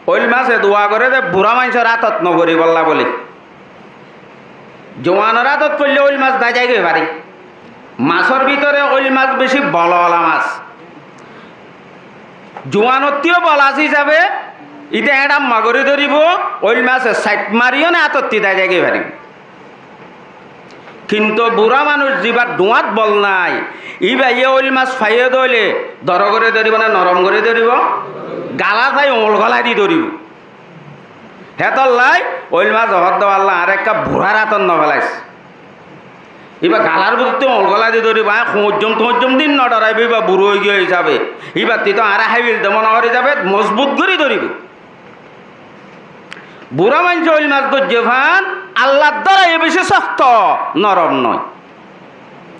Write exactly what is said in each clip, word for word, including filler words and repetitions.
Óil mase dua goré de burá maincór átot noforibólla bóli. Zuanor átot foillé óil mas dái zaigói fari. Masór bútore óil mas beci bol ola mas. Zuanottú bol asé hísabe íte héçamma gorí dóribou, óil mase sait mariyóne átottú dái zaigói fari. Kintu burá manúic zibár dhuáñt bol nái, íbaye óil mas faiyé dé óile doro gorí dóribou né norom gorí dóribou? Galá sai uñl gólai di dóribou. Hétolla óil mas hoódde, Allah, añáre ekká burár átot nofelaiyós. Íba galár bútottu uñl gólai di dóribou, aññí hoóñjjum toóñjjum din nodoraibóu, íba burá óigiyoi hísabe. Íbattú toó añáre háibil de mone gorí hísabe mozbut gorí dóribou. Burá maincé óil mas dóijje fán, Allar dóraye beci sokto, norom noó.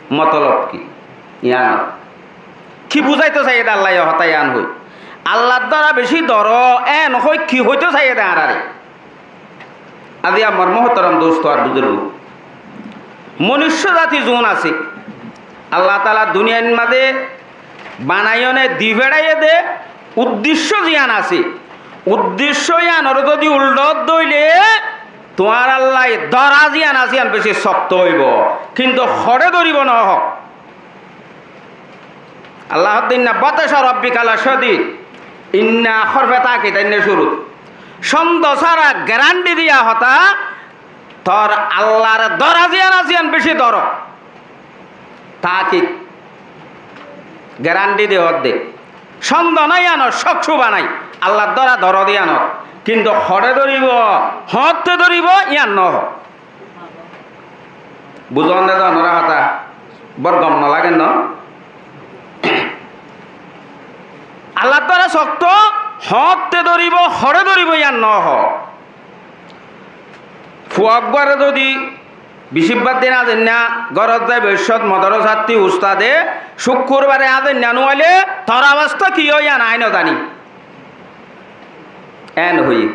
Motolob ki? Yián ki buzáito saiyé dé Allaye hotá yián hoi? Allar dóra beci doro, en hoi ki hoito saiyé dé añáráre? Aziya mor muhtaram dustó ar buzurgó, monuicco zati zuún asé, Allah taala duniyair mazé banaiyóne di feçáiye dé, uddecco ziyán asé, uddecco yíanoré zodi uldha dóile, tuáñrallá dóra ziyán asé yían beci sokto óibo, kintu hoçé dóribou noó. Allah hoódde, "Inna batsha rabbika lashadid." Inna hórfe takid, ainna cúrut. Cóndo sára geránthi diya hotá, tor Allar dóra ziyán asé yían beci doro. Takid. Geránthi de hoódde. Cóndo nái yíanor cókcu banai. Allar dóra doro de yíanor. Kintu hoçé dóribou, hoóñtte dóribou, yían noó. Buzón dé zon óra hotá, bor gom nolage noó? Allar dóra sokto, hoóñtte dóribou, hoçé dóribou yían noó. Fua uggwáre zodi bicíbbar din azoinna górot zaibo, issot modorosattú ustade, cúkkurbare azoinna nuaile, tor obosta ki óiye yían aññí nozaní. En hoiyé.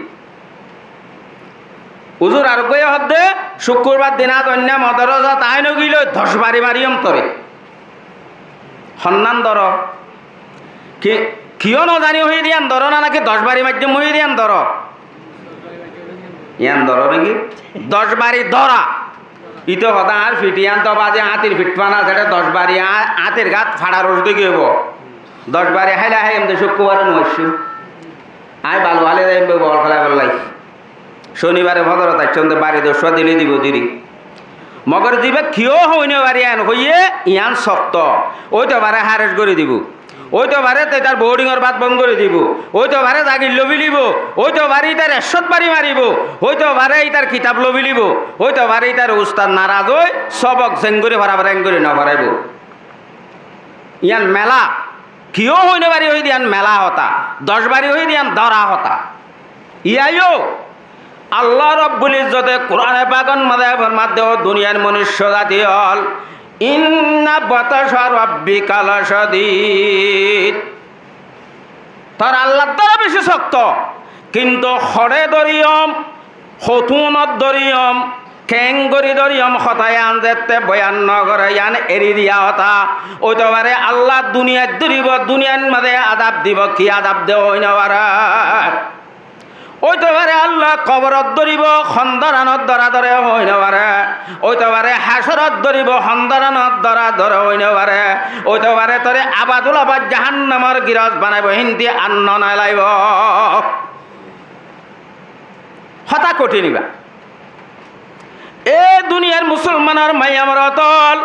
Uzur ar uggwáye hoódde, cúkkurbar din azoinna modorosat aái nogilói doc bari mariyum toré. Honnán doro? Ki, kiyó nozaní hoiyé dé yían doro ná, náki doc bari maijjum hoiyé dé yían doro? Yían doro náki? Doc bari dóra. Íte hotá añár fit yían to baade áñtir fit fán asé, eçé doc bari á-, áñtir gát façar ucde ki óibo? Doc bari háile háiyum de cúkkurbare nuaiccú. Aññí bal wali zaiyum bol félaibolla. Cónibare fozorot aiccóm de bari doc fua dile dibo diri. Mogor zibá kiyó hoói nofaré en hoiyé, yián sokto. Óito faré hárec gorí dibo. Óito faré te tar boardingor bát bon gorí dibo. Óito faré zagir lofilibo. Óito faré ítar ekcót bari maribo. Óito faré ítar kitab lofilibo. Óito faré ítar ustad naraz ói sóbok zengori fora fore engori noforáibo. Yián mela. Kiyó hoói nofaré hoiyé dé yián mela hotá. Doc bari hoiyé dé yián dóra hotá. Yíayo Allah Rabbul Izzote Kurane Pakor mazé formadde, ó duniyair monuicco zati ól, "Inna batsha rabbika lashadid." Tor Allar dóra beci sokto, kintu hoçé dóriyum, hotúnot dóriyum, keéngorí dóriyum hotá yián zette boyan nogoré, yián eri diya hotá. Óito faré Allah duniyait dóribo, duniyair mazé azab dibo, ki azab de hoói nofaré. Óito faré Allah koborot dóribo, hondóranot dóra dóre hoói nofaré. Óito faré hácorot dóribo, hondóranot dóra dóre hoói nofaré. Óito faré toré abadul abad jahannamor giros banaibo, híndi ar nonelaibo. Hotá kothín íba. E duniyair musolmanor maiyaborot ól,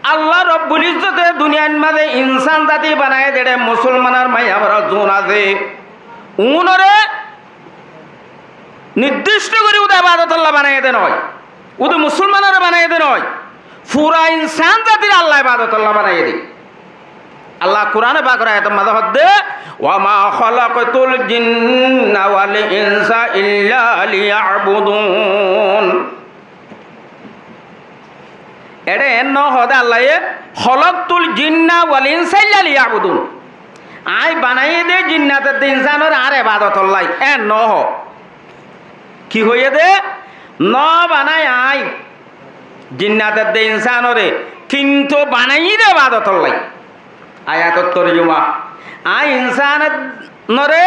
Allah Rabbul Izzote duniyair mazé insán zati banaiyé dé, musolmanor maiyaborot zuún asé, uúnoré niddícto gorí ude ebadotolla banaiyé dé noó, ude musolmanoré banaiyé dé noó, fura insán zatiré Allah ebadotolla banaiyé dé. Allah Kurane Pakor ayator mazé hoódde, "Wa ma khalaqtul jinna wal insa illa liya'budun." Eçé en noó hoóde Allaye, "Khalaqtul jinna wal insa illa liya'budun." Aññí banaiyé dé jinnat edde insánore añár ebadotolla, en noó hoó. Ki hoiyé dé? Noó banai aññí jinnat edde insánore, kintu banaiyí dé ebadotolla. Ayator torjuma, aññí insánore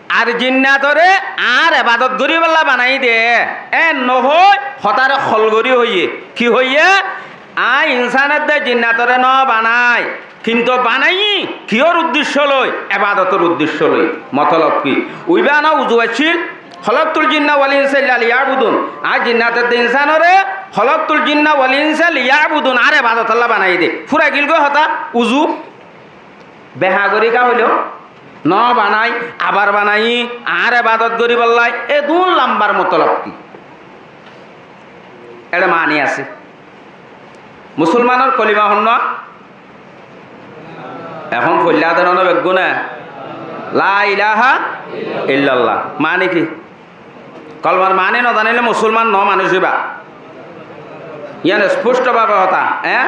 ar jinnatoré añár ebadot goríbolla banaiyí de, en nohói hotáre hol gorí hoiyé. Ki hoiyé? Aññí insán edde jinnatoré nóbanai, kintu banaiyí kiyór uddecco loi? Ebadotor uddecco loi. Motolob ki? Uibá na uzu accíl, "Khalaqtul jinna wal insa illa liya'budun." Aññí jinnat edde insanoré "Khalaqtul jinna wal insa liya'budun", añár ebadotolla banaiyí de. Fúrai gilgói hotá, uzu. Behagorí ka hoiló? Nóbanai, abar banaiyí, añár ebadot goríbolla, edún lambar motolob ki? Eçé mani asé. Musulmanor kolima honnúa? Ehón foillá de no beggúne? La ilaha illallah. Mani ki? Kolmar mani nozaníle musulman no manúic íba. Yían esposto babe hotá, eé?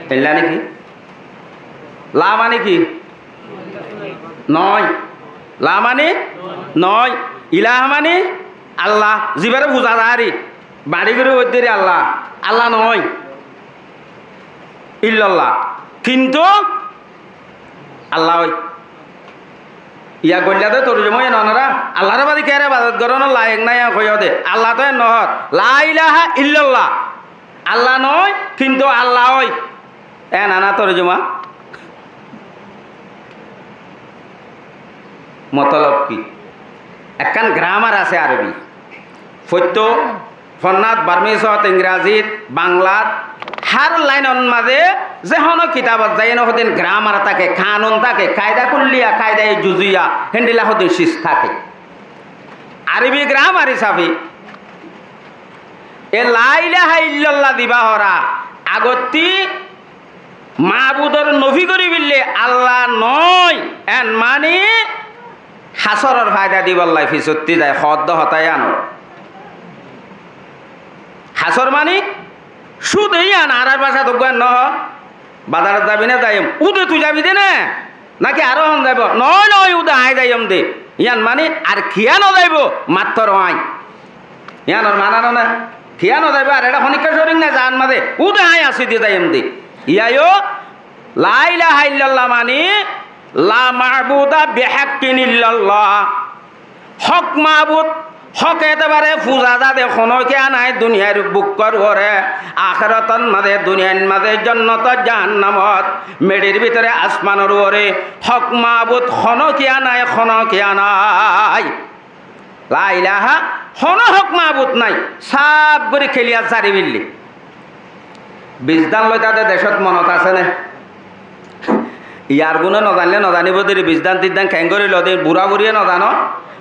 Illa niki? La mani ki? Noói. La mani? Noói. Ilah mani? Allah. Zibáre fuza zari. Bañçi gorí hoidderi Allah. Allah noói. Illallah. Kintu Allah ói. Yá goillá de torjuma óiye noónora? Allaré bade kiyóre ebadot gorónor layek nái yá hoiyó de. Allah to en nohór. La ilaha illallah. Allah noói, kintu Allah ói. En aná torjuma. Motolob ki? Ekkán gramar asé Arobi. Foittó fonnát, Barmisot, Ingrazit, Banglat, hár lainor mazé ze honó kitabot zaiyóne hodin gramar táke, kanun táke, kaida kulliya, kaida juziya, héndilla hodin sis táke. Arobi gramar hísafe e la ilaha illallah zibá hoór, agottí mabudor nofi gorí félaiye, Allah noói, en mani hásoror faida dibolla fisottí zai, hoódde hotá yían. Hásor mani cúde yían, añárar bácat uggúa noó, bazarot zabi né zaiyum, úde tui zabi de né, náki aró hon zaibo? Noói, noói, úde aññí zaiyum de. Yían mani ar kiyá no zaibo, mattoro aññí. Yíanor mana no né? Kiyá no zaibo, ar eçé honikka córik nai zaan mazé, úde aññí así de zaiyum de. Yíayo La ilaha illallah mani la ma'buda bihaqqin illallah. Hók mabud, hók etebare fuza zade honó kiyá nái duniyair bukkor uore, ahérator mazé, duniyair mazé, jonnotot, jahannamot, meçir bútore, asmanor uore, hók mabud honó kiyá nái, honó kiyá nái. La ilaha, honó hók mabud nái, sáf gorí keliyar zari félaiye. Bic dán loitá de decót monot asé né? Yar gúne nozaníle nozaníbo deri bic dán tic dán keéngorí lode, burá buriye nozano.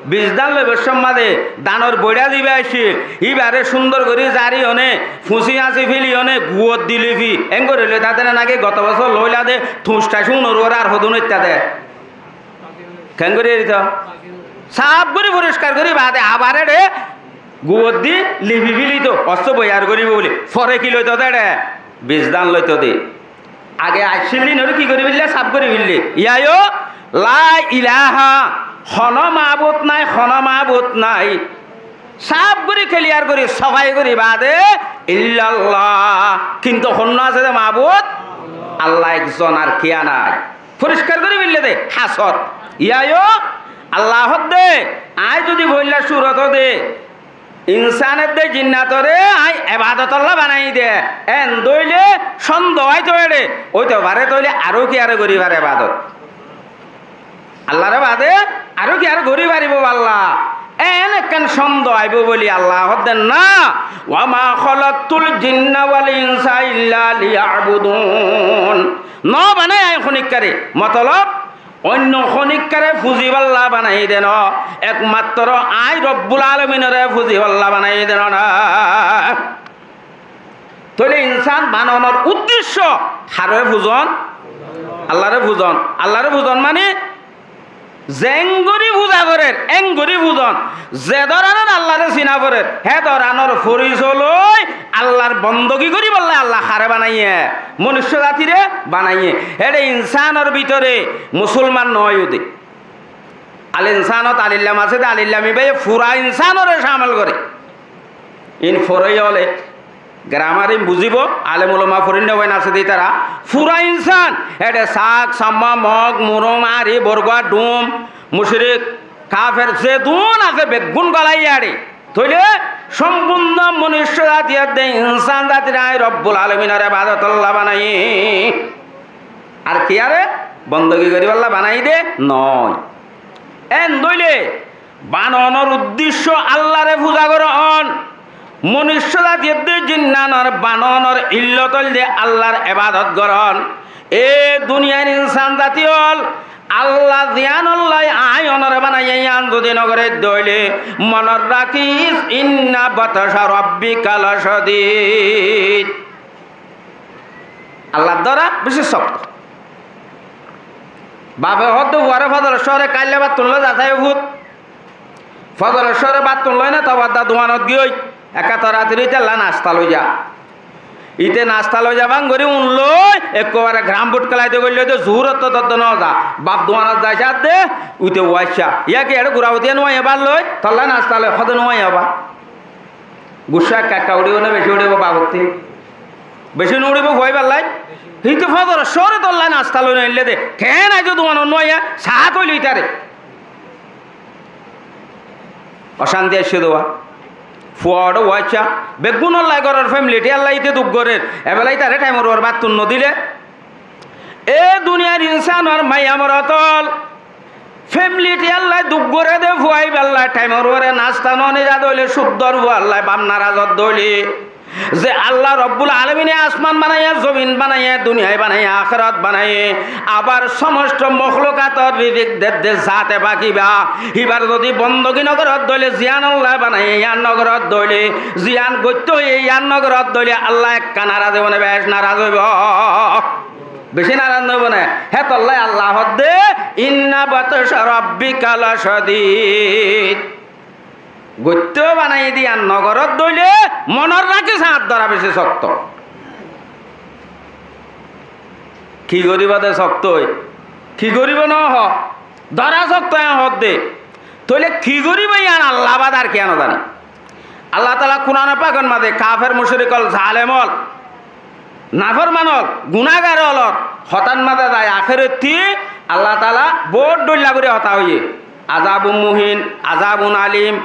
Bic dán loibar cómot de dánor boiçá zibá aiccé, íbaré cúndor gorí zari óne, fúsi áñsi félai óne, guwot di lifi, éngorí loitá de né náki goto bosór loóila de, tuñc thac únor uore ar hodún óitta de. Keéngorí erito? Sáf gorí foriskar gorí baade abar eçé guwot di lifi félito, osto boiyar goríbo buli. Fore ki loito de eçé? Bic dán loito de. Age aiccíl de ínoré ki gorí félaiye? Sáf gorí félaiye. Yíayo la ilaha, honó mabud nái, honó mabud nái. Sáf gorí, keliyar gorí, sofai gorí baade illallah. Kintu honnúa asé de mabud? Allah ekzon, ar kiyá nái. Foriskar gorí félaiye de, hásor. Yíayo Allah hoódde, aññí zodi foóila cúrot de insán edde jinnatoré aññí ebadotolla banaiyí de, en dóile cóndo aito eçé, óito fare tóile aró kiyáre gorí fare ebadot? Allaré baade aró kiyáre gorí faribó balla? En ekkán cóndo aibó buli Allah hoódde na, "Wa ma khalaqtul jinna wal insa illa liya'budun." No banai aññí honikkáre, motolob, oinno honikkáre fuzibálla banaiyí de no, ekmattoro aññí Robbul Alaminoré fuzibálla banaiyí de no na. Tóile insán banonor uddecco haré fuzon? Allaré fuzon. Allaré fuzon mani zeéngorí fuza gorér, éngorí fuzon. Ze dóranor Allaré sina forer, hé dóranor foriso loi Allar bondogi goríbolla Allah haré banaiyé? Monucco zatiré banaiyé. Héçe insánor bútore musúlman noóiyo de. Al insánot alillam asé de, alillam ibáye fura insánore cámil goré. Iín foróiya óle Gramar ín buzíbo, alem ulama forinna óin asé de ítara. Fura insán, éçe Sak, Samma, Mog, Murum, Ari, Borgua, Dum, mucrik, kafer, zedún asé beggún golai yáçe. Tóile sompurno monucco zati edde insán zatiré añí Robbul Aleminor ebadotolla banaiyí. Ar kiyáre? Bondogi goríballa banaiyí de noó. Endilla óile banonor uddecco Allaré fuza goron. Monucco zati edde zinnanor banonor illot óilde Allar ebadot goron. E duniyair insán zati ól, Allah ziyánolla añí onoré banaiyé yían zodi nogoróidde óile, monot rakís, inna batsha rabbika lashadid. Allar dóra beci sokto. Bafe hoódde fuaré fozoror cómot kailla báttun loi zasai ó fut. Fozoror cómot báttun loi né, tobar dá duanot giyói, ekká toratori ítarlla nasta loi za. Íte nasta loi za bang gorí un loi, ekkebare grambuth kelai de goillói de, zuhurot to doddo no za. Baf duanot zai saádde, íte uaiccá. Yá ki eçé gurafutiya nuaiyé bár loi, tolla nasta loi, hóde nuaiyé bá. Guccá ekka ekka uçíbo né beci uçíbo bafottí? Beci no uçíbo fuaibár lai. Híte fozoror cómot tolla nasta loi no aillé de. Keén aijjó duanot no aiyé, saá óil ítare. Ocanti aiccé de uá. Fua uçé uaiccá. Beggúnolla góror femilití ella íte duk gorér. Ebela ítare thaimor uore báttun no dilé. E duniyair insánor maiya morot ól, femilití ella duk goré de fuaibálla thaimor uore nasta no nizá de óile, cúddor fualla baf naraz ó de óile, ze Allah Robbul Alamine asman banaiyé, zomin banaiyé, duniyai banaiyé, akérat banaiyé, abar somosto moklukator rizik dedde zate baki ba, híbar zodi bondogi no goró de óile, ziyánolla banaiyé yían no goró de óile, ziyán goittó hoiyé yían no goró de óile, Allah ekka naraz óibo né, bec naraz óibo? Beci naraz no óibo né? Hétolla Allah hoódde, "Inna batsha rabbika lashadid." Goittó banaiyé de yían no goró de óile, monot rakís, añár dóra beci sokto. Ki goríba de sokto ói? Ki goríba no hoó? Dóra sokto yían hoódde. Tóile ki goríba yían Allah bade ar kiyé no zane. Allah taala Kuran pakor mazé kafer, mucrik ól, zalem ól, naforman ól, gunágar ólor hotár mazé zai akérottí Allah taala bout dhoilla gorí hotá hoiyé. Azabun muhin, azabun alim.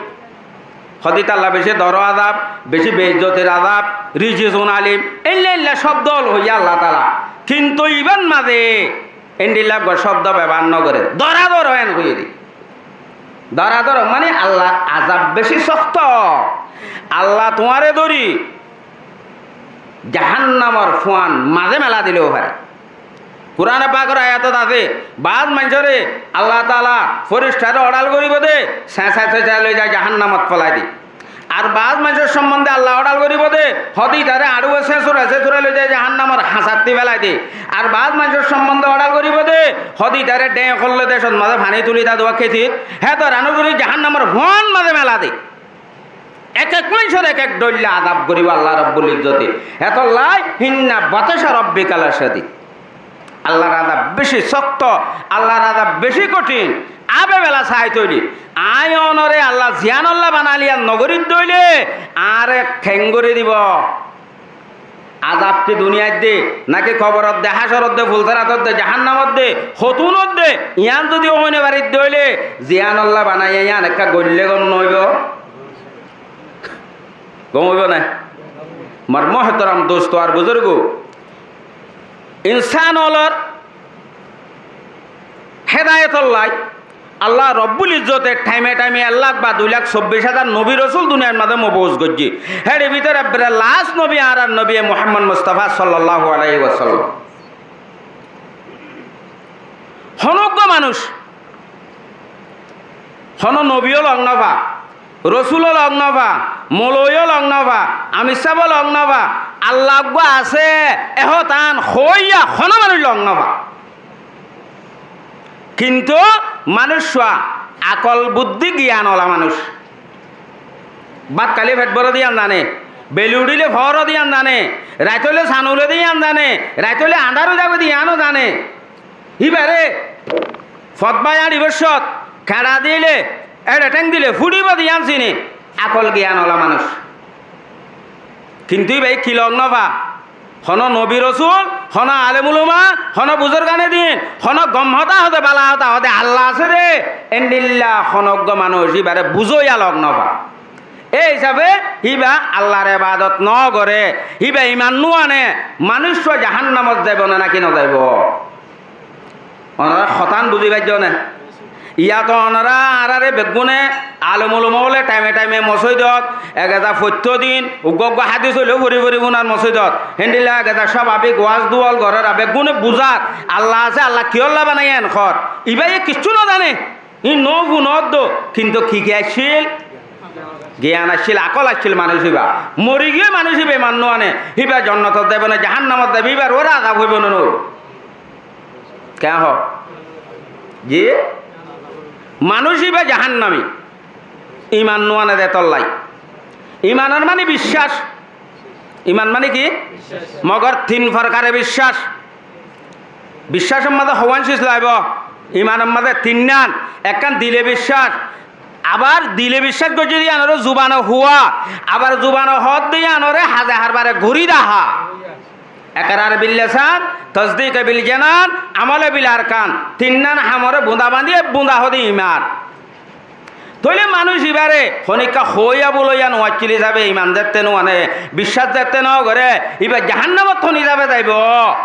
Hoddé ítalla beci doro azab, beci beizzotir azab, rijzun alim. Éilla éilla cobdo ól hoiyé Allah taala. Kintu ibár mazé endilla eggúa cobdo bebohár no goré. Dóra dóro en hoiyé de. Dóra dóro mane Allar azab beci sokto. Allah tuáñre dóri jahannamor fuan mazé mela dileó fare. Kurane pakor ayatot asé, baz maincóre Allah taala foristare oral goríbo de, señsai señsai loi zai jahannamot felai de. Ar baz maincór sombonde Allah oral goríbo de, hoddé ítare añçuwe señsura señsura loi zai jahannamor hañsattí felai de. Ar baz maincór sombonde oral goríbo de, hoddé ítare dheñ hollé decot mazé faní tuli dá duwa kétit, hé dóranor gorí jahannamor fuan mazé mela de. Ek ek maincór ek ek dhoilla azab goríbo Allah Rabbul Izzote. Hétolla, "Inna batsha rabbika lashadid." Allar azab beci sokto, Allar azab beci kothin. Añí bela sai tóile, añí onore Allah ziyánolla banailé yían no gorí de óile, añáre keén gorí dibo? Azab ki duniyait de, náki koborot de, hácorot de, fulseratot de, jahannamot de, hotúnot de, yían zodi hoói no farit de óile, ziyánolla banaiyé yían ekká goillé gom no óibo? Gom óibo né? Mor muhtaram dosto ar buzurgo, insán ólor hédayotolla Allah Rabbul Izzote thaime thaime ek lak ba dui lak sobbic házar nobi rosul duniyar mazé mobus goijjé. Hér bútore ebbere las nobi añárar nobi Muhammad Mustafa sallallahu alaihi wasallam. Honó uggwá manúic, honó nobiyo lok no fa, rosulo lok no fa, mouloviyo lok no fa, amir sábo lok no fa, Allah uggwá asé, e hotán hoóiya honó manúic lok no fa. Kintu manúic cúa akol buddí giyan ola manúic. Bát háile fet bóre de yían zane, beli uçíle foóre de yían zane, rait óile san ulé de yían zane, rait óile añdár ói zagói de yíano zane. Íbare fot bái añçibar cót keñça dile, éçe théng dile fúçibo de yían sine, akol giyan ola manúic. Kintu íbaye ki lok nofa? Hono nobi rosul, hono alem ulama, hono buzurgane din, hono gom hotá hode, bála hotá hode, Allah asé de, endilla hono uggwá manúic íbare buzóiya lok nofa. Ei hísafe híba Allar ebadot nogore, híba iman nuane, manúic cúa jahannamot zaibo ne náki nozaibo? Onora hotán buzí faijjó né? Iyá to onora añáráre beggúne alem ulama ókkole thaime thaime mosóidot ek eza foittó din, uggwá uggwá hádis óile fori fori fúnar mosóidot. Héndilla ek eza sábabik waz duwal gorera beggúne buzar. Allah asé, Allah kiyólla banaiyé en hoór. Ibáye kiccú nozane. Híin no funóddo, kintu ki ki accíl? Giyan accíl, akól accíl manúic íba. Mori giyé manúic íba iman nuane. Híba jonnotot zaibo né, jahannamot zaibo, híbar uore azab óibo né no óibo? Keén hoó? Ji? Manúic íba jahannami. Iman nuane de tollai. Imanor mani biccác. Iman mani ki? Biccác. Mogor tin forkare biccác. Biccácor mazé hoówan sis laibo? Imanor mazé tinnán. Ekkán dile biccác. Abar dile biccác goijjé de iyanore zubane huá. Abar zubane hoódde iyanore haze harbare gorí dahá. Ekrar bil lesan, tosdik bil janan, amol bil arkan. Tinnán hamore bunda bandí, bunda hode iman. Tóile manúic ibáre honikka hoóiya búloiya nuaccíl hísabe iman zette nuane, biccác zette nogore, ibá jahannamot hon hísabe zaibo?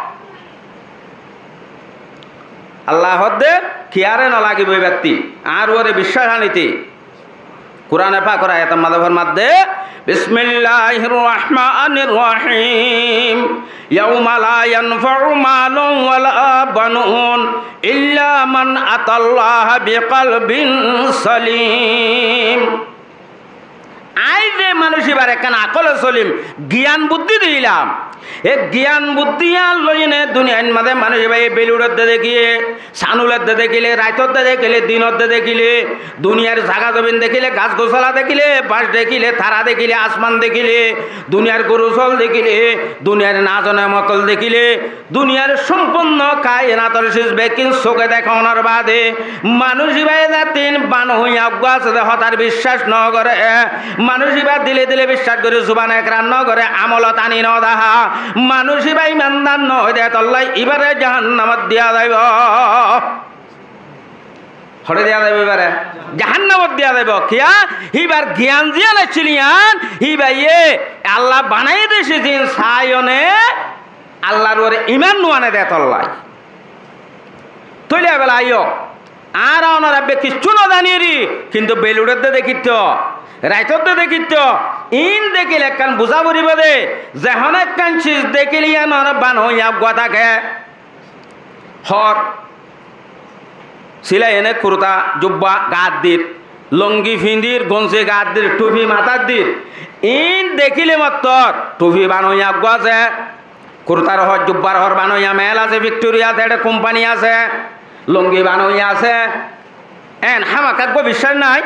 Allah hoódde, kiyáre nolagibo ibáttu? Añár uore biccác anittu. Kurane pakor ayator mazé formadde, بسم الله الرحمن الرحيم. يوم لا ينفع مال ولا بنون إلا من أتى الله بقلب سليم. Aññí ze manúic ibáre ekkán akóle solim, giyan buddí dilam, e giyan buddí yían loiyóne duniyair mazé manúic ibáye bel uçedde dekíle, san uledde dekíle, raitódde dekíle, dinódde dekíle, duniyair zaga zobin dekíle, gas gosála dekíle, bac dekíle, tara dekíle, asman dekíle, duniyair goru sóol dekíle, duniyair naz nemot ókkol dekíle, duniyair sompunno kainator sis bekkín suke dekónor baade manúic ibáye zatin ban hoiya uggwá asé de hotár biccác nogore. Manúic ibá dile dile biccác gore, zubane ekrar nogore, amolot ani nodahá. Manúic ibá imandar noóide tollai ibáre jahannamot diya zaibo. Hoçé diya zaibo ibáre? Jahannamot diya zaibo. Kiyá? Híbar giyan ziyán accíl yían, híbaye Allah banaiyé de sizin saiyóne Allar uore iman nuane de tollai. Tóile ebela aiyó, añára onora ebbe kiccú nozaníri, kintu bel uçedde dekítto, raitódde dekítto, iín dekíle ekkán buzá foribó de, ze honó ekkán sis dekíle yíanor ban hoiya uggwá táke. Hoór, silai ene kurta jubba gaat dir, longi findir, gonsi gaat dir, thufi matát dir. Iín dekíle mottor thufi banoiya uggwá asé, kurtar hoór, jubbar hoór banoiya mel asé, fiktori asé, eçe kumpani asé, longi banoiya asé. Eén hámaka uggwá biccác nái?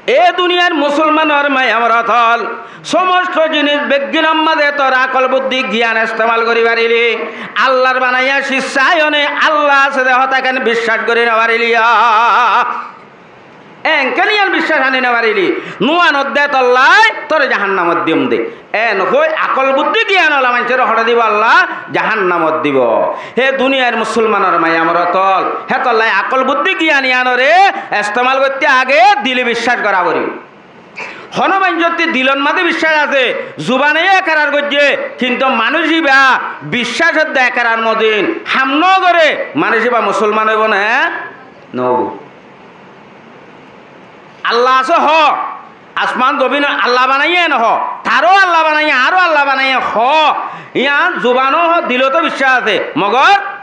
E duniyair musolmanor maiyamorot ókkol, somosto jinis beggínor mazé tor akól buddí giyan estemal gorí faríle, Allar banaiya sis saiyóne Allah asé de hotáken biccác gorí nofaríle, eén kiyólla yían biccác aní nofaríle, nuanodde tollai tore jahannamot diyum de. Eén hoi akól buddí giyan ola maincóre hoçé dibo Allah? Jahannamot dibo. Hé duniyair musolmanor maiyamorot ókkol, hétolla akól buddí giyan yíanore estemal goitté age dile biccác gora foribó. Honó maincótti dilor mazé biccác asé, zubane ekrar goijjé, kintu manúic ibá biccác edde ekrar motin ham nogore, manúic ibá musolman óibo né? Noóibo. Allah asé hoó, asman zobin Allah banaiyé en hoó, taró Allah banaiyé, añáró Allah banaiyé hoó, yían zubano hoó, dilot biccác asé, mogor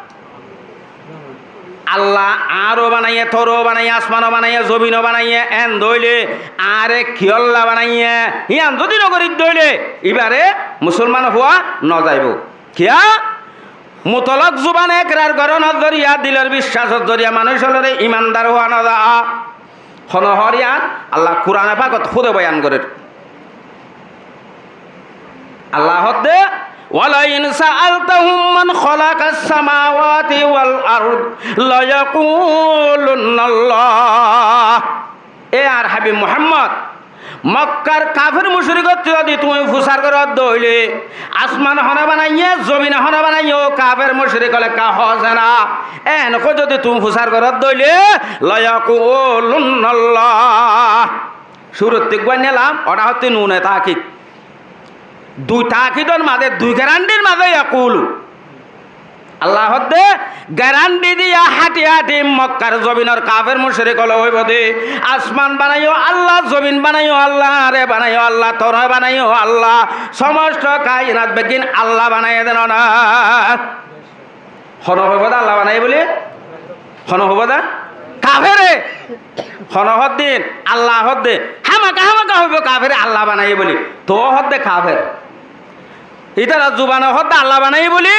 Allah añáró banaiyé, toró banaiyé, asmano banaiyé, zobino banaiyé, en dóile añáre kiyólla banaiyé, yían zodi nogorídde óile ibáre musolman hoó nozaibo. Kiyá? Mutolok zuban ekrar gorónor zoriya, dilor biccásor zoriya manúic ókkolore imandar hoó noza. Honó hoór yían? Allah Kurane pakot húde boyan gorér. Allah hoódde, ولئن سألتهم من خلق السماوات والأرض ليقولن الله. E añár Habib Muhammod, Mokkar kafer mucrik ottú zodi tuñí fusár goródde óile, asman hone banaiyé, zobin hone banaiyé, ó kafer mucrik ókkol ekká hoó ze na. Eén hoó zodi tuñí fusár goródde óile, layakulunna Allah. Cúruttu eggúa ainnílam, oçé hottú nune takid. Dui takidor mazé, dui gerandir mazé yakulu. Allah hoódde, geranti diya háti háti Mokkar zobinor kafer mucrik ókkole hoibó de, asman banaiyó Allah, zobin banaiyó Allah, añáre banaiyó Allah, tore banaiyó Allah, somosto kainat beggín Allah banaiyé de no na. Hone hoibó de Allah banaiyé buli? Hone hoibó de? Kafere. Hone hoódde, Allah hoódde, hámaka hámaka hoibó kafere Allah banaiyé buli. Toóu hoódde kafer. Ítara zubane hoódde Allah banaiyé buli,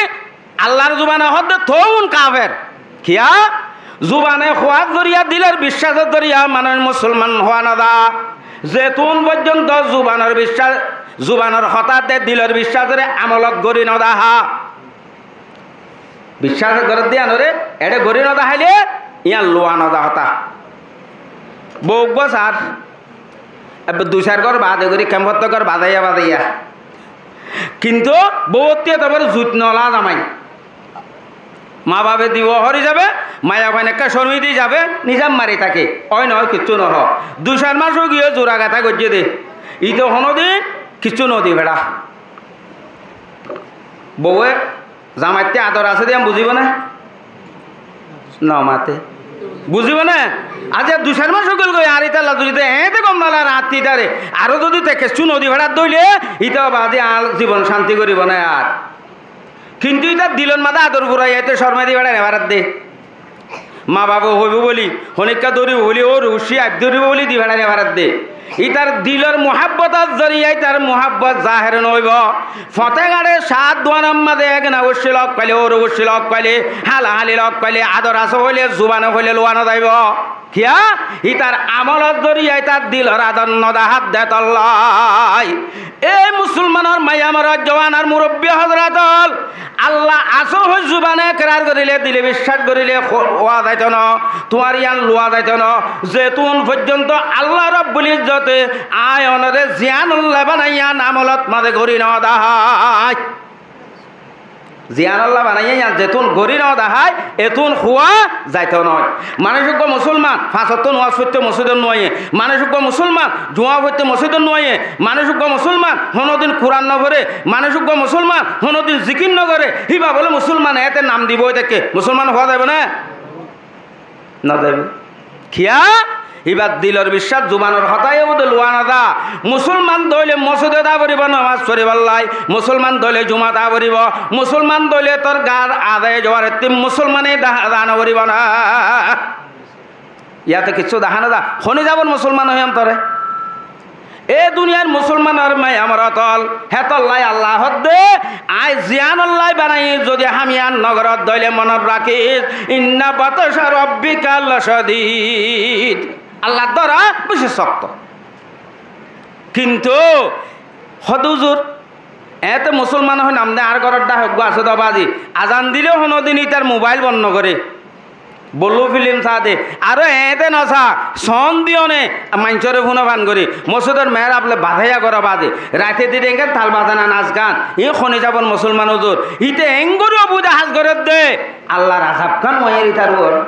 Allar zubane hoódde toóun kafer. Kiyá? Zubane huár zoriya, dilor biccásor zoriya manúic musolman huá no za. Zetún foijjonto zubanor biccás, zubanor hotá de dilor biccásore amolot gorí no dahá. Biccás goródde yíanoré eçé gorí no daháile yían luwa no za hotá. Bou eggúa sar, ebbe dui sair gór baade gorí, kemfotto gór bazaiya bazaiya. Kintu bouwattu eto boro zuit nola zamai. Mabafe dibo hoór hísabe, maiyafuain ekká cormi di zabe, nizam mari táke. Ói noó, kiccú nohó. Dui sair mac ói giyé, zura gatá goijjé de. Íte honódin kiccú nodi feçá. Bouwe zamaitte ador asé de yían buzibó né? Nomate. Buzibó né? Aijja dui sair mac ói giyói, ar ítalla zodi te eéñte gom nolage, ar ítare aró zodi te kiccú nodi feçádde óile, íte baade ar zibon cánti goríbo né ar. Kintu ítar dilor mazé ador furaiya, íte corme di feçái no faredde. Mabafe hoibó buli, honikka dóribo buli, óur uccí aib dóribo buli di feçái no faredde. Ítar dilor muhábbotor zoriya ítar muhábbot zaher no óibo. Foté gaçe, cát duanor mazé ek na uccí lok faile, óur uccí lok faile, hála háli lok faile, ador asó hoile, zubane hoile luwa no zaibo. Kiyá? Ítar amolor zoriya ítar dilor ador no dahá de tolla. Ei musolmanor maiya morot, jowan ar murobbi hozrot ókkol, Allah asó hoi zubane ekrar goríle, dile biccác goríle, ho-, hoá zaito no, tuáñr yían luwa zaito no, zetún foijjonto Allah Rabbul Izzote aññí onoré ziyán Allah banaiyé yían amolot mazé gorí no dahái. Ziyán Allah banaiyé yían zetún gorí no dahái, etún huá zaito no. Manúic uggúa musolman fañs ottó nomaz foitté mosjidot no aiyé, manúic uggúa musolman jumá foitté mosjidot no aiyé, manúic uggúa musolman honódin Kuran no fore, manúic uggúa musolman honódin zikir no gore, híba bóle musolman, eéñte nam dibo ói táke, musolman hoó zaibo né? No zaibo. Kiyá? Íbar dilor biccác, zubanor hotá yó bóde luwa no za. Musolman de óile mosjidot aá foribo nomaz foribálla, musolman de óile jumat aá foribo, musolman de óile tor gar azaye zobar ottu musolmane da-, da no foribo né. Yáte kiccú dahá no za. Hone zaibor musolman hoiyum tore? E duniyair musolmanor maiya morot ókkol, hétolla Allah hoódde, aññí ziyán Allah banaiyí, zodi ham yían no goródde óile monot rakís, inna batsha rabbika lashadid. Allar dóra beci sokto. Kintu hoódde huzur, eéñte musolman hoi nam de, añár góror dháke uggúa asé de bazi, azan dile honódin ítar mobail bon no gore. Bolu filim saá de, aró eéñte no saá, soón diyóne maincóre fúna fan gorí, mosjidor meérab loi bazaiya gorá baade, raite di dengán tal bazana nas gan, iín hone zaibor musolman huzur, íte eéngorí obuda ham gorédde, Allar azab kán uañr ítar uore.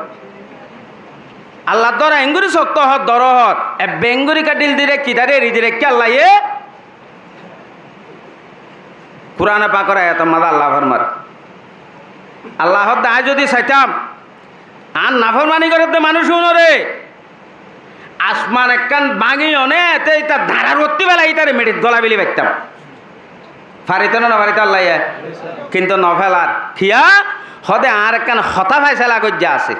Allar dóra eéngorí sokto hoór, dóro hoór, ebbe eéngorí ká dhil di raikké, ítare eri di raikké Allaye. Kurane pakor ayator mazé Allah formar, Allah hoódde, aññí zodi saitam, añár naformani gorédde manúic unóre asman ekkán báñgi yóne, ete ítar dañrar uottú félai ítare meçit golai félai faittám. Farito né no farito Allaye? Kintu no félar. Kiyá? Hoódde añár ekkán hotá faisala goijjá asé.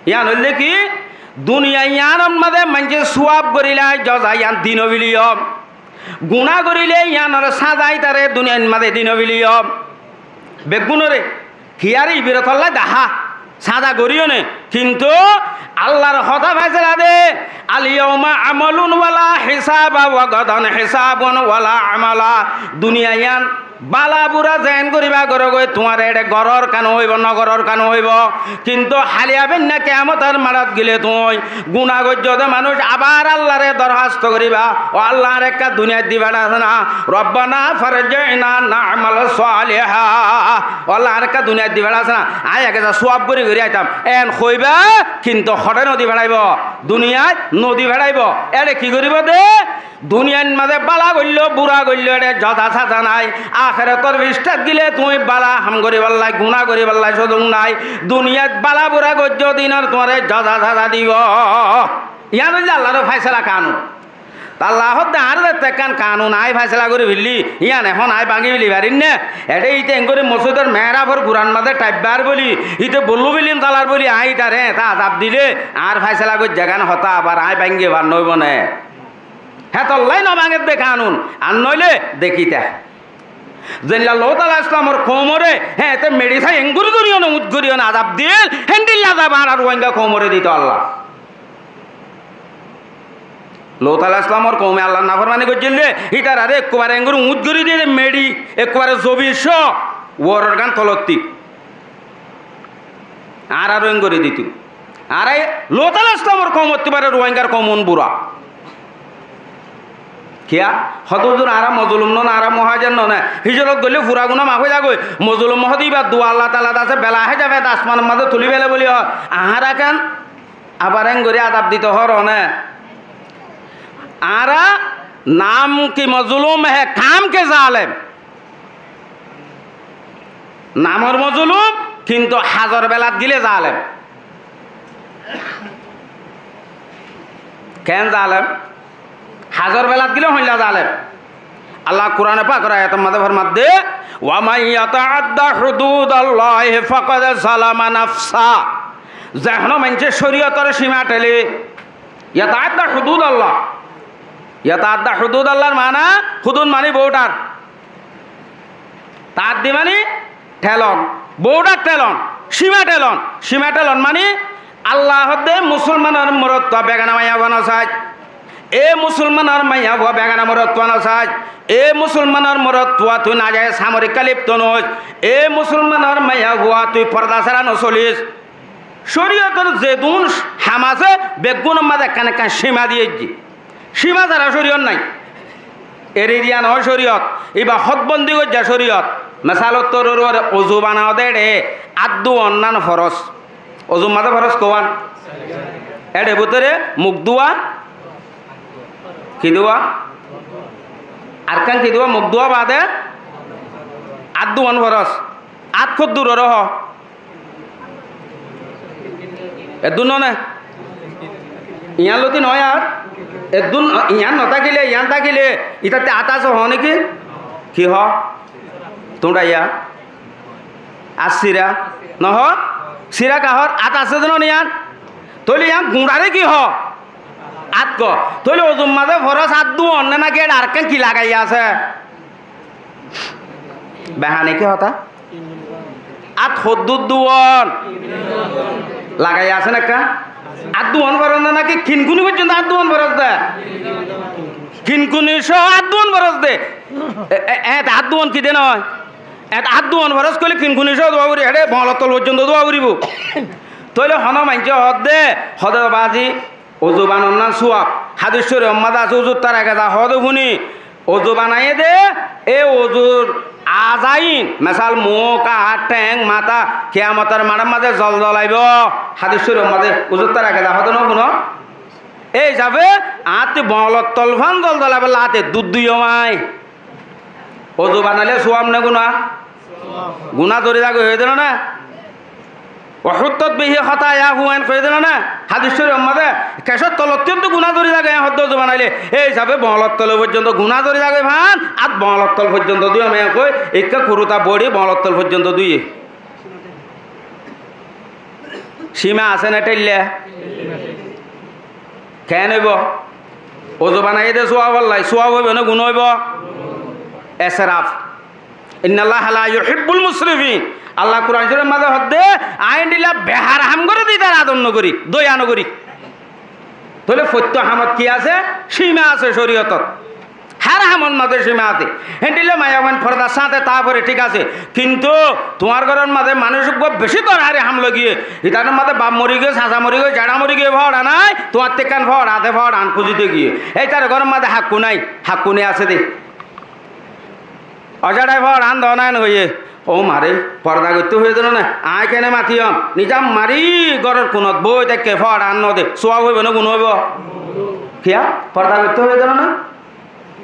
Yían óilde ki? Duniya yíanor mazé maincé suwab goríle aññí zoza yían di no féliyum. Guná goríle yíanor sáza ítare duniyair mazé di no féliyum. Beggúnore, kiyáre ibrotolla dahá, sáza goríyone, kintu Allar hotá faisala de, al yawma amalun wala hisaba wa gadan hisabun wala amala. Duniya yían Bála bura zeén goríba gorógoi, tuáñre eçé gorór kán óibo, no gorór kán óibo. Kintu háliya beinna kiyamotor maçot gile tuñí guná goijjó de manúic abar Allaré dorhásto goríba, "Ó Allah, añáre ekká duniyait di feçá asé na, Rabbana farji'na na'mal saliha." "Ó Allah, añáre ekká duniyait di feçá asé na, aññí eke za suwab gorí gorí aitam." Eén hoibá, kintu hoçé no di feçáibo, duniyait no di feçáibo. Eçé ki goríbo de? Duniyair mazé bála goilló, bura goilló, eçé zoza saza nái. Akérotor fisthát gile tuñí bála ham goríballá, guná goríballá suzuk nái. Duniyait bála bura goijjó dinor tuáñre zoza saza dibo. Yián óilde Allar faisala kanun. Te Allah hoódde añáre zette ekkán kanun aññí faisala gorí félli, yián ehón aññí báñgi feli farir né? Eçé íte engorí mosjidor meérafor guran mazé thaibbar bóli, íte bollu filim salar bóli, aññí ítare eñta azab dile, añár faisala goijjá gán hotá abar aññí báñgi far noóibo né? Hétollá no báñger de kanun, ar noóile dekíta. Zeilla Lut aláihis salamor koumoré, hé, te meçi sái engorí gorí one, uñth gorí one azab dil, héndilla azab añára Ruáinga koumoré dito Allah. Lut aláihis salamor koume Allar naformani goijjíl de, ítararé ekkubare engorí uñth gorí diyé de meçi, ekkubare zobin só, uoror gán tolottí. Añára Ruáinga gorí ditu. Añára Lut aláihis salamor koumottú bare Ruáingar koum bura. Kiyá? Hoódde huzur, añára mozolum no né, añára muhájer no né. Híjrot goillé fura guná maf ói zagói. Mozolum hoódde íbar dua Allah taalat asé, bela hézabe asmanor mazé tulí fele bóli hoó. Añára kén abar engorí azab dito hoór né? Añára nam ki mozolum, hé kam ke zalem. Namor mozolum, kintu hazor belat gile zalem. Keén zalem? Hazor belat gile hoilla zalem. Allah Kurane Pakor ayator mazé formadde, "Wa man yata'adda hududallahi faqad zalama nafsa." Ze honó maincé córiyotor címa thele, yata'adda hududallah. Yata'adda hududallar mana, hudud mani border. Ta'addi mani thelon, border thelon, címa thelon. Címa thelon mani Allah hoódde musolmanor morotfua begana maiyafua no saic. E musolmanor maiyafua begana morotfua no saic. E musolmanor morotfua tui nazayez ham or mazé lipto no óis. E musolmanor maiyafua tui forda sára no solis. Córiyotor zedún ham asé, beggúnor mazé ekkán ekkán címa diyé aijjé. Címa sára córiyot nái. Eri diya noó córiyot. Íba hódbondi goijjá córiyot. Mesal ottór uore uzu banaóde eçé át duon nan foros. Uzur mazé foros kouwán? Eçe bútore muk dúwa, ki dúwa? Arkán ki dúwa? Muk dúwa baade át duon foros. Át hoddúr oré hoó? Eddún noó né? Yián lóti noó ar? Eddún, yián notákile, yián tákile, ítatte át asé hoó néki? Ki hoó? Tuñça yián? Át sira? Nohoó? Sira kahór? Át asé de noó yián? Tóile yián guñçaré ki hoó? Át hoó. Tóile uzur mazé foros át duon né náki eçe arekkán ki lagaiya asé? Behané ki hotá? Át hoddúr duon? Lagaiya asé né ekká? Át duon foros né náki kinkuni foijjonto át duon foros de? Kinkuni só át duon foros de. E, e, e, át duon ki de noó? E, át duon foros hoilé kinkuni só dúwa foribó, eçe boñlor tol foijjonto dúwa foribó. Tóile honó maincé hoódde, hoódde bazi, uzu banonnan suwab. Hádis córif or mazé asé, uzur tar age za hoódde fúni. Uzu banaiyé dé, e uzur azain, mesal muk, añt, théng, matá, kiyamotor maçor mazé zolzolaibó. Hádis córif or mazé uzur tar age za hoódde no fúno? E hísafe añttú boñlor tol fán zolzolaibólla añtte dud dúiyo mai. Uzu banailé suwab né guná? Guná zori zagói hoiyé dé noó né? Wa huttot bihi khotayahu en hoiyé dé noó né? Hádis córif or mazé kecór tolottú guná zori zagói hoódde uzu banailé. E hísafe boñlor tol foijjonto guná zori zagói fán, át boñlor tol foijjonto dúiyo mai hoi, ekká kuruta bodi boñlor tol foijjonto dúiye. Címa asé né théille? Keén óibo? Uzu banaiyé dé suwab olla, suwab óibo né guná óibo? Esraf. Innallaha la yuhibbul musrifin. Allah Kuran córif or mazé hoódde, aññí endilla behar ham goré dé ítare ador no gorí, doya no gorí. Tóile fottí hamot ki asé? Címa asé córiyotot. Hár hamor mazé sima asé. Héndilla maiyafuain fordar sáñte táa fore, thík asé. Kintu tuáñr góror mazé manúic uggúa beci dorhari ham loi giyé, itarár mazé baf mori giyé, sasa mori giyé, jeçá mori giyé, fóoça nái, tuáñttú ekkán fóoça asé, fóoça hán kúzite giyé. Ítarar góror mazé hakkú nái, hakkú nái asé dé. Ojeçái fóoça hán doó nái hoiyé, "Ó maré, forda goittó hoiyé dé no né, aññí kene matiyum?" Nizam mari góror kunot boi táikke fóoça hán node, suwab óibo né guná óibo? Kiyá? Forda goittó hoiyé dé no né?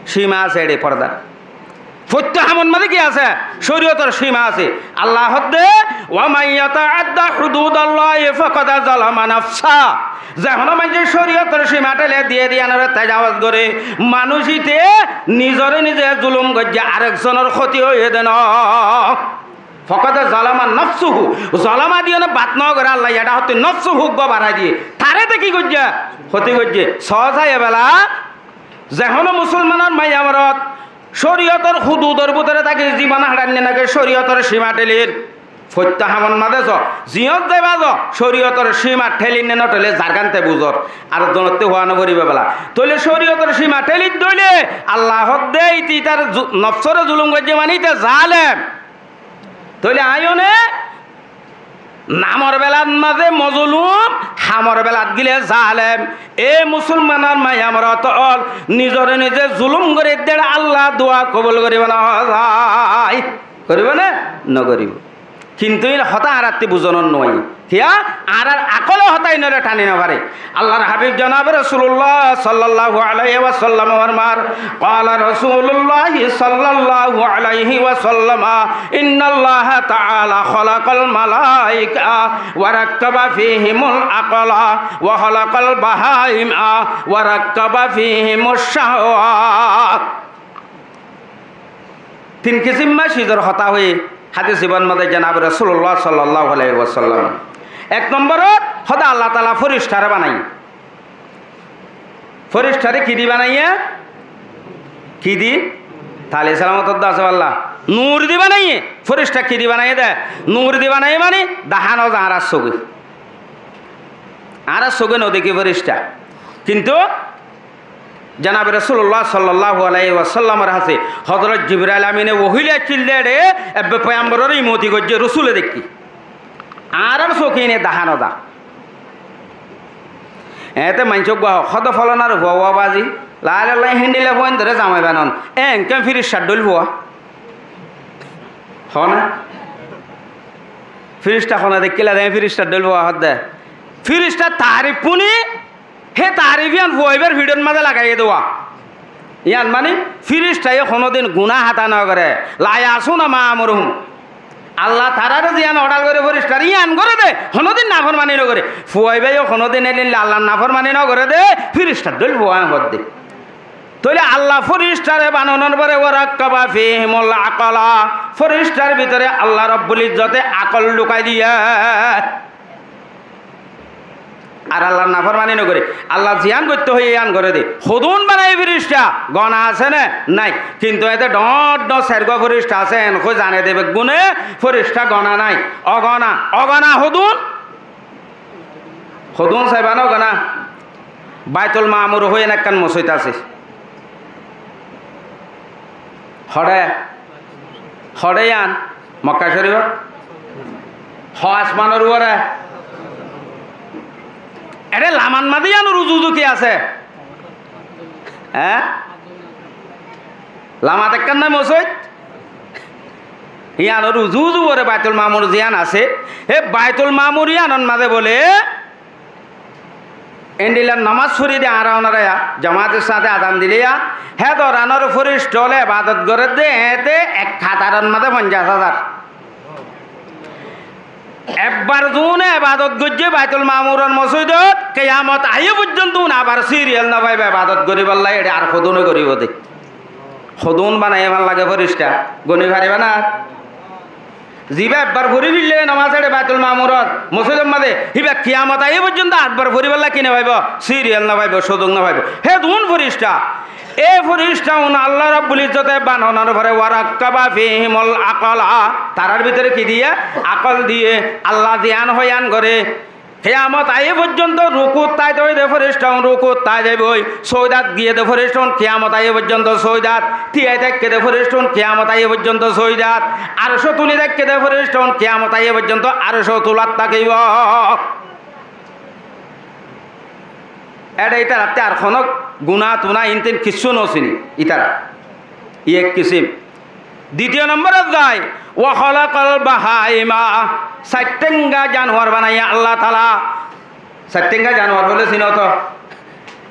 Sima asé ére fordar. Fottí hamor mazé ki asé? Córiyotor sima asé. Allah hoódde, "Wa man yata'adda hududallahi faqad zalama nafsah." Ze honó maincé córiyotor sima théli diyé dé yíanore tajawuz goré, manúic íte nizoré nize zulum goijjé, arek zonor hóti óiye dé no. Faqad zalama nafsahu. Zalama diyóne bad no goré Allah, yían hoótte nafsahu uggúa barai diyé. Taré dé ki goijjé? Hóti goijjé. Sóo sai ebela ze honó musolmanor maiya morot córiyotor hududor bútore táki zibon háçainné náki córiyotor sima thélir, fottí hamor mazé zo, ziyót zaiba zo, córiyotor sima thélinné no théle zargán te buzor, ar zonottú huá no foribó bela. Tóile córiyotor sima thélir dóile Allah hoódde íte ítar zu-, nofsóre zulum goijjé mani íte zalem. Tóile aññí one namor belat mazé mozolum, hamor belat gile zalem. E musolmanor maiya morot ókkol, nizore nize zulum gorí dé Allah dua kobul goríbo no zai. Goríbo né? No goríbo. Kintu ín hotá añárattú buzonot no aiyé. Kiyá? Añárar akole hotá ínore thani no fare. Allar habib jonabe Rosulullah sallallahu alaihi wasallam formar, qala Rosulullah sallallahu alaihi wasallam, innallaha ta'ala khalaqal malaika wa rakkaba fihimul aqla wa khalaqal bahaima wa rakkaba fihimush shahwa. Tin kisim mac cizor hotá hoiyé hádis ibán mazé jonabe Rosulullah sallallahu alaihi wasallam. Ek nomborot hoódde Allah taala fíristare banaiyé. Fíristare ki di banaiyé? Ki di? Tali salamotor dase Allah. Nur di banaiyé. Fíristar ki di banaiyé dé? Nur di banaiyé mani dahá no za añárar sóge. Añárar sóge no dekí fíristar. Kintu jonabe Rosulullah sallallahu alaihi wasallamor hañsé Hozrot Jibrail amine wohi loi aiccíl dé ére, ebbe foyamborore imoti goijjé, Rosule deikké. Añárar sóge ine dahá no za. Eéñte maincé uggúa hoó, hoódde folonar fua uá bazi, la ilaha illallah, héndilla fuain dóre zamai banon. Eénke fíristar dhóil fua. Hoó na? Fíristar hone deikkíla de, fíristar dhóil fua hoódde. Fíristar taarif fúni, hé taarif yían fua ibár fiçót mazé lagaiyé dé. Yían mani fíristaye honódin guná hátá no goré. La ya'suna ma amarahum. Allah taráre ziyán order goré fíristaré, yían goré dé, honódin naformani no goré. Fua ibáye honódin éilla Allar naformani no goré dé, fíristar dhóil fua hoódde. Tóile Allah fíristaré banonor fore wa rakkaba fihimul aqla, fíristar bútore Allah Rabbul Izzote akol dhukai diyé. Ar Allar naformani no goré. Allah ziyán goittó hoiyé yían goré dé. Hodún banaiyé fírista? Gona asé né? Nái. Kintu eéñte dhoóñr dhoóñr sergua fírista asé, eén hoi zane dé beggúne fírista gona nái. Ogona, ogona hodún? Hodún saiba no ogona? Baitul Mamur hoiyé ekkán mosóit asé. Hoçé? Hoçé yían? Mokka Corifot? Hoó asmanor uore? Ére lamat mazé yíanor uzu uzu ki asé? Eé? Lamat ekkán nái mosóit? Yíanor uzu uzu uore Baitul Mamur ziyán asé. Hé Baitul Mamur yíanor mazé bóle endilla nomás fori de añára onora ya, jomaator sáñte azan dile ya, hé dóranor fírista ókkole ebadot goré dé, eéñte ek hataror mazé fonjaic házar. Ebbar zuúne ebadot goijjé Baitul Mamuror mosóidot, kiyamot aiyé foijjonto abar siriyal no faibo ebadot goríballa, eçé ar hodúne goríbo dé. Hodún banaiyé fán lage fírista, goni faribá ná? Zibá ebbar fori félaiye nomás eçé Baitul Mamuror mosóidor mazé, híba kiyamot aiyé foijjonto arbar foribálla ki no faibo? Siriyal no faibo, suzuk no faibo. Hé duún fírista. E fírista un Allah Rabbul Izzote banonor fore wa rakkaba fihimul aqla. Tarár bútore ki diyé? Akol diyé. Allah ziyán hoó yían goré. Kiyamot aiyé foijjonto rukut táite óiye de fírista un rukut tái zaiboi, sóidat giyé de fírista un kiyamot aiyé foijjonto sóidat, tiyai táikke de fírista un kiyamot aiyé foijjonto sóidat, arcót uli táikke de fírista un kiyamot aiyé foijjonto arcót ulat tákibo. Eçe ítarattú ar honó guná tuná intín kissú no siné ítara. Yí ek kisim. Ditiyo nombor ot zai, "Wa khalaqal bahaima", sair thénga januwar banaiyé Allah taala. Sair thénga januwar hoilé sino to?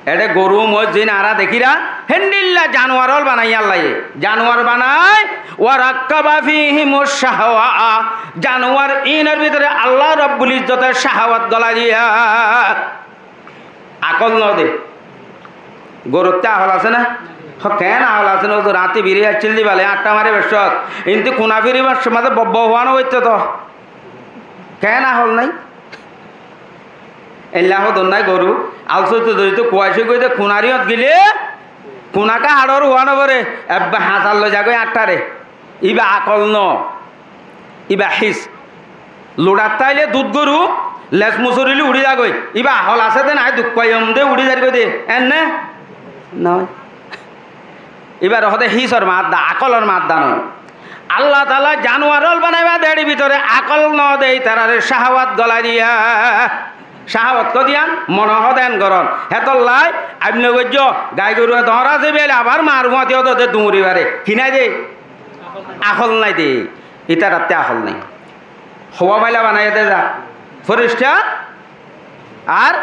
Eçe goru, moój, zin añára dekír, héndilla januwar ól banaiyé Allaye. Januwar banai, "Wa rakkaba fihimush shahwa", januwar inor bútore Allah Rabbul Izzote shahawat golai diyé. Akól no de. Goruttú akól asé né? Hó, keén akól asé né? Ó to rañti biri accíl de bála, añçá mari baiccót. Intu kuna firi baiccót, mazé bobbo huá no óito to. Keén akól nái? Eilla hodor nái goru. Alsóitu dóitu kuaicé goi de kunar iyót gilé, kunaká haçor huá no fore, ebbe hañsar loi zagói añçáre. Íba akól no, íba his. Luçat táile dud goru, les musorilé uçí zagói. Íba akól asé de nái, duk faiyum de uçí zargói de. Enne? Noó. Íbaré hoó de hisor madda, akólor madda noó. Allah taala januwar ól banai bade eçé bútore akól no de, ítarare cahawat golai diye. Cahawat hoó de yián, mone hoó de yián goron. Hétolla aibno goijjó, gai goru doñr asé bóli abar mar fúañti ódode duñri fare. Ki nái de? Akól nái de. Ítarattú akól nái. Houwa maila banaiyé de za. Fírista ar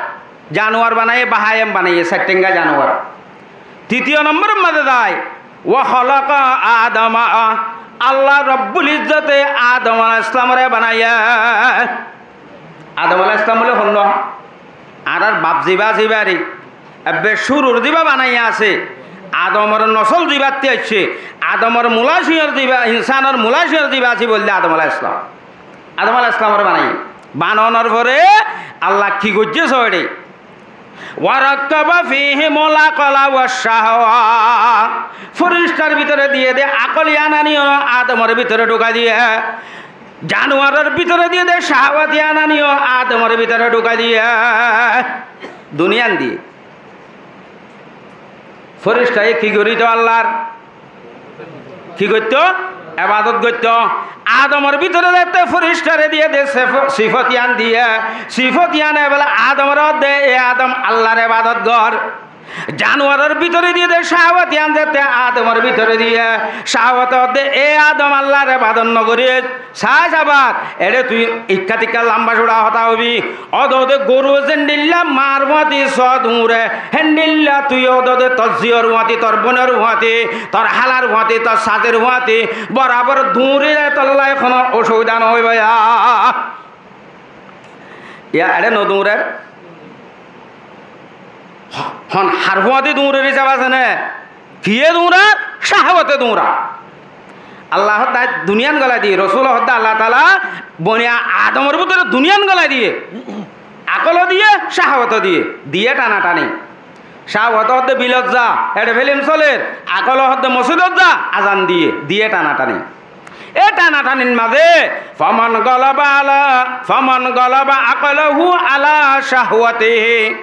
januwar banaiyé, bahaim banaiyé, sair thénga januwar. Titiyo nombor mazé zai, "Wa khalaqa Adama", Allah Rabbul Izzote Adam alaihissalamore banaiyé. Adam alaihissalam óile honnúa? Añárar baf ziba asé íbare, ebbe cúrur ziba banaiyé asé, Adamor nosól zibattú aiccé, Adamor mula cíñor ziba, insánor mula cíñor ziba asé bóli Adam alaihissalam. Adam alaihissalamore banaiyé. Bananor fore Allah ki goijjé soó de? "Wa rakkaba fihimul aqla wa shahwa." Fíristar bútore diye de akól yián aníyo Adamor bútore dhukai diye. Januwaror bútore diye de cahawat yián aníyo Adamor bútore dhukai diye. Duniyán diye. Fíristaye ki goitto Allar? Ki goitto? Ebadot goitto. Adamor bútore zette fíristare diye de sif-, sifot yián diye. Sifot yián ebela Adamore hoó de, "E Adam, Allar ebadot gor." Januwaror bútore diye de cahawat yián zette Adamor bútore diye. Cahawate hoó de, "E Adam, Allar ebadot no goris." Sái sabar, eçé tui ikká tikká lamba cúra hotá hoibi. Ódode goru zendilla mar fúañti só duñre, héndilla tui ódode tor zíyor fúañti, tor bóinor fúañti, tor hálar fúañti, tor sazir fúañti, borabor duñri re, tolla hono osubida no óibo ya. Ya, eçé no duñrer? Hon har fúañti duñrer hísab asé né? Kiyé duñrar? Cahawate duñrar. Allah hoó de duniyán golai diye, Rosule hoó de Allah taala boni Adamor bútore duniyán golai diye. Akólo diye, cahawate diye, diye tanatani. Cahawate hoó de bilot za, eçé filim soler, akóle hoó de mosjidot za, azan diye, diye tanatani. E tanatanir mazé, "Faman galaba ala, faman galaba aqlahu ala shahwatihi."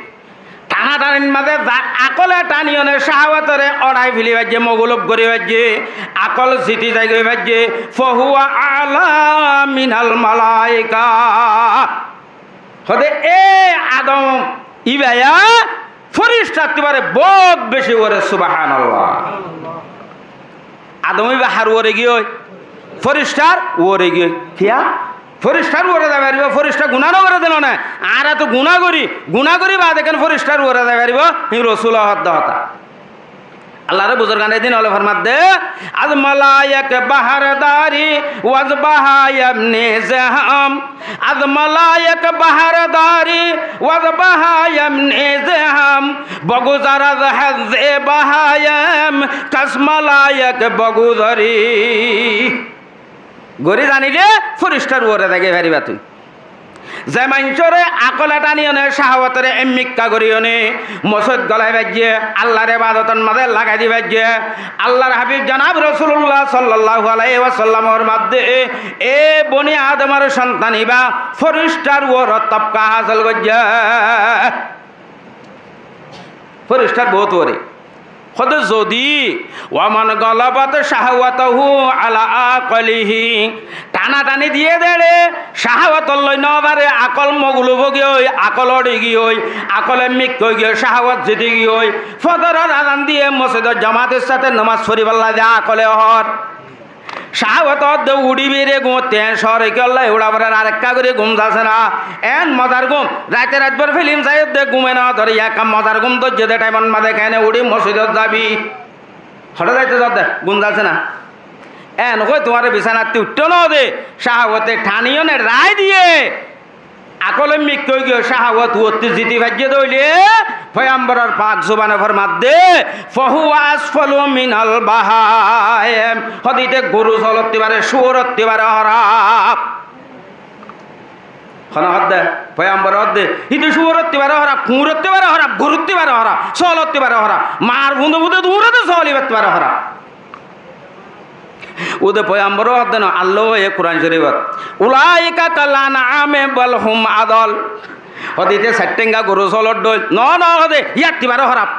Tanatanir mazé zar akóle taniyóne cahawatore orai feli faijje, mogulob gori faijje, akól ziti zai goi faijje, "fahuwa a'la minal malaika." Hoó de, e Adam, íba ya fíristattú bare bóut beci uore, subhanallah. Adam íba har uore giyói? Fíristar uore giyói. Kiyá? Fíristar uore zai faribó, fírista guná no gore de noó né. Añára to guná gori, guná gori baade kén fíristar uore zai faribó? Hín Rosule hoó de hotá. Allar buzurgane din ókkole format de, "Az malaik bahar dari, waz bahaim nizam." Az malaik bahar dari, waz bahaim nizam. Boguzar az hazze bahaim, kas malaik boguzari. Gori zanile fíristar uore zai goi fariba tui. Ze maincóre akole thaniyóne cáhawotore emmikká goríyone mosóit golai faijje, Allar ebadotor mazé lagai di faijje, Allar habib janab Rosulullah sallallahu alaihi wasallamor mazé e boni Adamor sontan ibá forishtar uore tobka hásil goijje. Forishtar bout uore. Hóde zodi, "Wa man galabat shahwatuhu ala aqlihi", thana thani diye dere, cáhawotor loi no fare, akol moglub ói giyói, akol óri giyói, akol emmikká ói giyói, cáhawot ziti giyói, fozoror azan diye mosóidor jamator sáte nomaz foribálla de akole hoór. Cáhawot ódde uçíbi re gúmottú, eén cóore kiyólla uçá forer, arekká gorí gúm zasé na. Eén mozar gúm, raite raitbór filim saiyódde gúme no dóre, ekká mozar gúm dóijje de thaimor mazé keéne uçí mosóidot zabi. Hoçé zaito zodde, gúm zasé na. Eén hoói tuáñre bisánattú uiththó no de, cáhawote thaniyóne rai diye. Akol emmikká ói giyói cáhawot uottú ziti faijje de óile, foyamboror pak zubane formadde, "Fahuwa asfalu minal bahaim." Hóde íte goru sóolottú ibáre, cúorottú ibáre hóraf. Hone hódde, foyambore hódde, íte cúorottú ibáre hóraf, kuñrottú ibáre hóraf, goruttú ibáre hóraf, sóolottú ibáre hóraf, mar funde funde duñre de sóol ibáttú ibáre hóraf. Ude foyambore hódde no, Alla ye Kuran Corifot, "Ulaika kal an'ami bal hum adal." Hóde íte sair thenga goru sóolor dhoil. No, no, hóde, yíattú ibáre hóraf.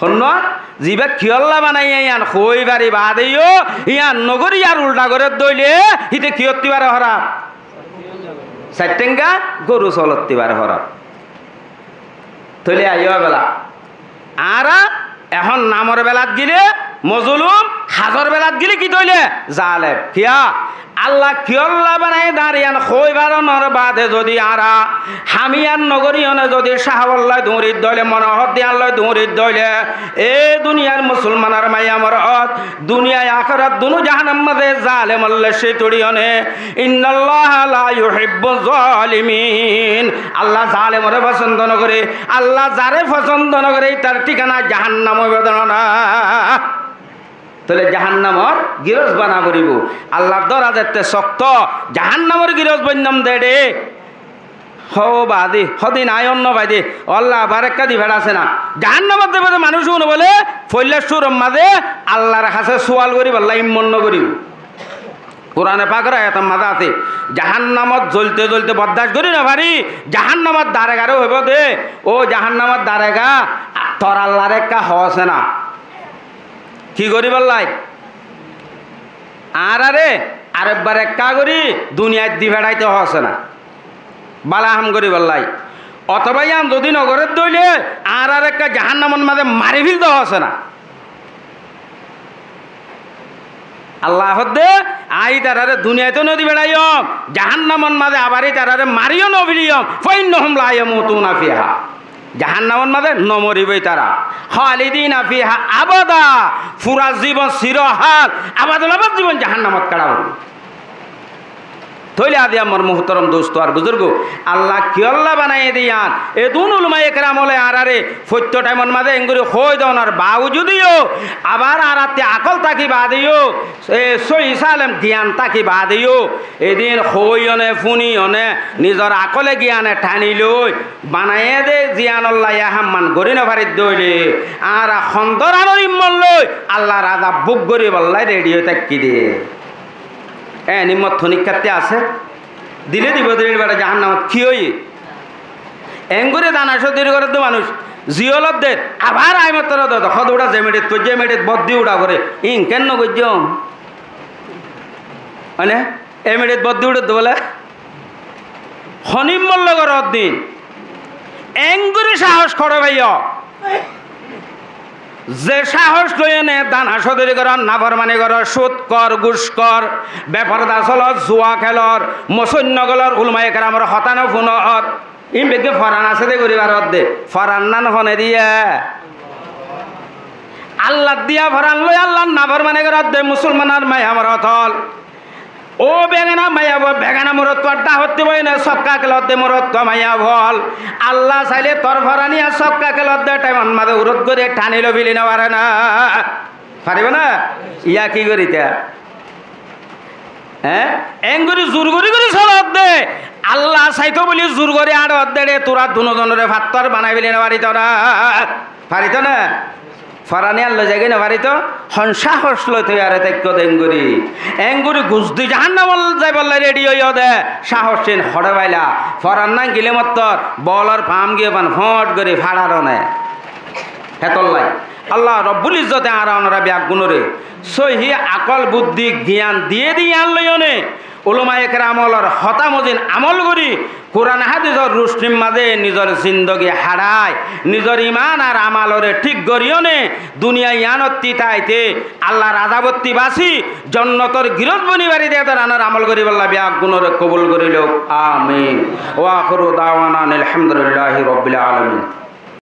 Honnúa, zibá kiyólla banaiyé yían hoói fari baade yó, yían no gorí yar ultha gorér dóile, íte kiyóttú ibáre hóraf? Sair thenga goru sóolottú ibáre hóraf. Tóile aiyó ebela. Añára ehón namor belat gile mozolum, hazor belat gile ki tóile? Zalem. Kiyá? Alla kiyólla banaiyé de añáre yían hoói faronor baade zodi añára ham yían no gorí yóne zodi cáhawolloi duñrit dóile, mone hoddiyálloi duñrit dóile, e duniyar musolmanor maiya morot, duniyai akérat dunú jahanam mazé zalemolloi cé tuçi yóne. Innallaha la yuhibbu zalimin. Alla zalemore fosóndo no goré. Alla zare fosóndo no goré, ítar thíkana jahannam óibo de no na. Tóile jahannamor giros bana foribó. Allar dóra zette sokto, jahannamor giros boinnam de de. Hó baade, hódin ayon no baade, Alla abar ekká di feçasé na. Jahannamot zaibo de manúic uno bóle, foilla cúror mazé Allar hañsé sual goríballa immon no goríbo. Kurane Pakor ayator mazé asé, jahannamot zolte zolte boddac gorí no fari, jahannamor daregare hoibó de, "Ó jahannamor darega, tor Allare ekká hoóse na." Ki goríballai? Añárare arekbar ekká gorí duniyait di feçaito hoóse na. Bála ham goríballai. Otoba yían zodi no goré dóile, añárare ekká jahannamor mazé mari félto hoóse na. Alla hoódde, añí ítarare duniyaitóu no di feçaiyóm, jahannamor mazé abar ítarare mariyó no féliyóm, fa innahum la yamutuna fiha. Jahannamor mazé no moribó ítara. Khalidina fiha abada, fura zibon, sirohal, abadol abad zibon jahannamot kéça foribó. Tóile aijja mor muhtorom dustó ar buzurgó, Alla kiyólla banaiyé de yían, edún ulamaye keram ókkole añárare foittó thaimor mazé engorí hoói donor baujudiyó, abar añárattú akól táki baadeyó, e, sóiyi salem giyan táki baadeyó, edin hoóiyone, fúniyone, nizor akóle giyane thani loi banaiyé de ziyanolla yá hamman gorí no faridde óile, añára hondóranor immot loi Allar azab buk goríballai redi ói táikki de. Eén immot honíkkattú asé? Dile dibo de, íbar jahannamot ki óiye? Engorí dana códori gorédde manúic, ziyólodde, abar aimottor dóde, hodé uçá ze meçit foijjé, e meçit boddi uçá foré, íin keén no goijjóm? Mane, e meçit boddi uçédde bóle? Honímmot loi goróddin. Engorí cáhos hoçé faiyó? Ze cáhos loiyóne dana códori goror, naformani goror, cúd hóor, gúc hóor, beforda solor, zua kélor, mosóinno golor, ulamaye keramor hotá no fúnor, ín beggín foran asé de gorí farodde, foran nán hone diye? Allar diya foran loi Allar naformani goródde musolmanor maiya morot ókkol. Ó begana maiyafua, begana morotfuar dháhottú boiyóne sokká kelodde morotfua maiyafua ókkol. Alla sailé tor foran yían sokká kelodde thaimor mazé urut gorí thani loi feli no fare na. Faribó na? Yá ki goríta? Eéngorí zur gorí gorí solodde, Allah saitó buli zur gorí añçodde, tura dunozonore fattór banai feli nofarito na. Farito na? Foran iyan loi zaigói nofarito, hon sáhos loi toiyar táikko de eéngorí. Eéngorí gusdi jahannamot zaibolla redi óiyo de, sáhos ín hoçé faila, foran nangile mottor, bolor fam giyé fan foñt gorí façar one. Hétolla Allah Robbul Izzote añára onora beggúnore sóihi akol, buddi, giyan diyé de yián loiyóne, ulamaye keramolor hotá mozin amol gorí, Kuran hádisor rucnir mazé nizor zindogi haçai, nizor iman ar amalore thík goríyone, duniyai yíanottí táite Allahr azabottí basi, jonnotor girós boni fari de dóranor amol goríbolla beggúnore kobul gorí louk. Amin. Wa akhiru dawana anil hamdulillahi rabbil alamin.